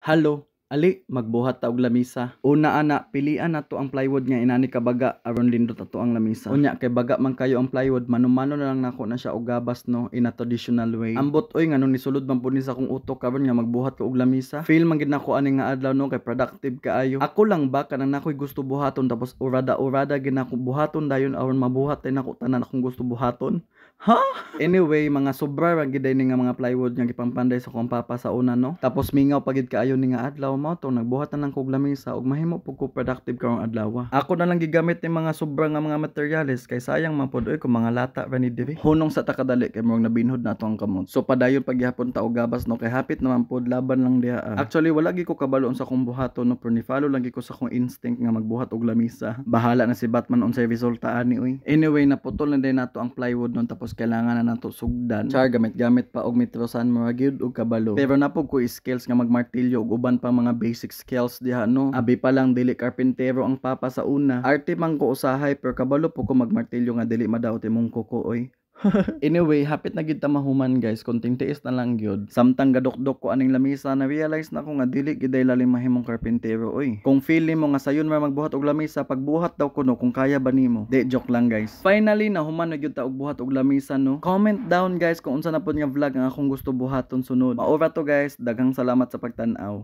Hello, ali, magbuhat ta og lamisa. Una ana, pilian nato ang plywood nga inani kabaga aron lindot ato ang lamisa. Unya kay baga man kayo ang plywood, mano-mano na lang nako na siya og gabas, no, in a traditional way. Ambot oy, ngano nisulod man pud ni sa akong utok karon nga magbuhat ko og lamisa. Feel man gid nako ani nga adlaw, no, kay productive kaayo. Ako lang ba, kanang nakoy gusto buhaton tapos urada-urada gid nako buhaton dayon aron mabuhat tay nako tanan akong gusto buhaton? Ha? Anyway, mga sobra ra gid ni nga mga plywood nga gipampanday sa akong papa sa una, no. Tapos mingaw pa gid kaayo ni nga adlaw, mao tong nagbuhat na lang kog lamisa ug mahimo pud ko productive karong adlaw. Ako na lang gigamit ni mga sobra nga mga materyales kay sayang man pud oy kung mga lata ra ni diri. Hunong sa takadali kay murag nabinhod na ato ang kamot. So padayon pagyapon ta og gabas, no, kay hapit naman pud, laban lang diha. Ah. Actually, wala gid ko kabalo unsa akong buhaton, no, pero ni follow lang gid ko sa akong instinct nga magbuhat og lamisa. Bahala na si Batman unsay resulta ani oy. Anyway, naputol na din nato ang plywood nun, tapos kailangan na nato sugdan. Char, gamit-gamit pa og metrosan, mura gyud og kabalo. Pero napog ko skills nga magmartilyo ug uban pa mga basic skills diha, no. Abi pa lang dili karpintero ang papa sa una. Arte man ko usahay, pero kabalo po ko magmartilyo nga dili madaot imong kuko oy. Anyway, hapit na gid ta mahuman, guys, konting tiis na lang gyud. Samtang gadukdok ko aning lamisa, na realize na ko nga dili gid ay lalim mahimong karpintero oy. Kung feeling mo nga sayon ra magbuhat og lamisa, pagbuhat daw kuno kung kaya ba nimo. Di, joke lang, guys. Finally, nahuman na gyud ta og buhat og lamisa, no. Comment down, guys, kung unsa na pod nga vlog ang akong gusto buhaton sunod. Mao ra to, guys, daghang salamat sa pagtan-aw.